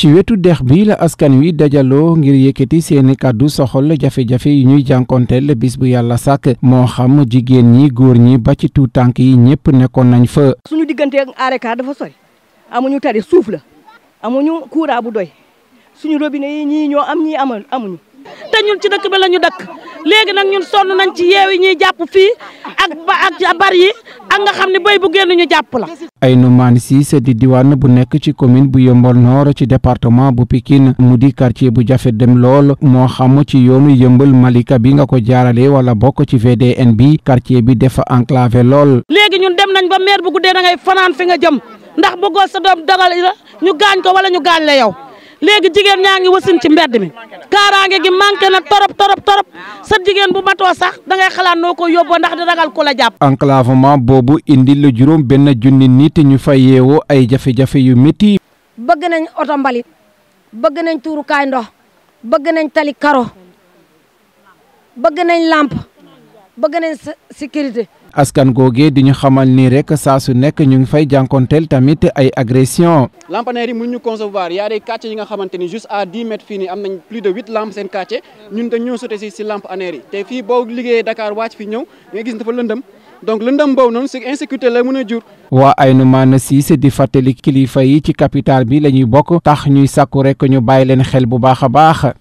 ci wetu dex bi la askan wi dajaloo ngir yëkkati seeni kàddu soxol jafe-jafe yi ñuy jànkonteel bis bu yàlla sàkk moo xam jigéen ñi góor ñi ba ci tuut tànk yi ñëpp nekkoon nañ fa. suñu diggante ak Areka dafa sori amuñu tari suuf la amuñu courant bu doy suñu robinet yi ñii ñoo am ñii amuñu. te ñun ci dëkk bi la ñu dëkk léegi nag ñun sonn nañ ci yeew yi ñuy jàpp fii ak bar yi ak nga xam ne béy bu génn ñu jàpp la. Aïnoumane Cissé di diwaan bu nekk ci commune bu Yeumbeul Nord ci département bu Pikine mu di quartier bu jafe dem lool moo xam ci yoonu Yeumbeul Malika bi nga ko jaarale wala bokk ci VDN bi quartier bi dafa enclavé lool. léegi ñun dem nañ ba maire bu guddee da ngay fanaan fi nga jëm ndax bëggoo sa doom dagal la ñu gaañ ko wala ñu gaañ la yow. léegi jigéen ñaa ngi wasin ci mbedd mi kaaraange gi manqué na torop sa jigéen bu matoo sax da ngay xalaat noo ko yóbboo ndax di ragal ku la jàpp. enclavement boobu indi la juróom benn junni nit ñu fa yeewoo ay jafe-jafe yu métti. bëgg nañ oto mbalit bëgg nañ tuurukaay ndox bëgg nañ tali karo bëgg nañ lampe bëgg nañ sécurité. askan googee di ñu xamal ni rek saa su nekk ñu ngi fay jànkonteel tamit ay agression. lampadaires yi mun ñu concevoir y a des quartiers yi nga xamante ni juste à 10 mètres fii nii am nañ plus de 8 lampes seen quartier ñun dañ ñoo sote si lampadaires yi te fii boo liggéeyee Dakar wàcc fi ñëw nga gis dafa lëndëm donc lëndëm boobu noonu c'est insécurité la mën a jur. waa Aïnoumane Cissé di fàttali kilifa yi ci capital bi la ñuy bokk tax ñuy sàkku rek ñu bàyyi leen xel bu baax a baax.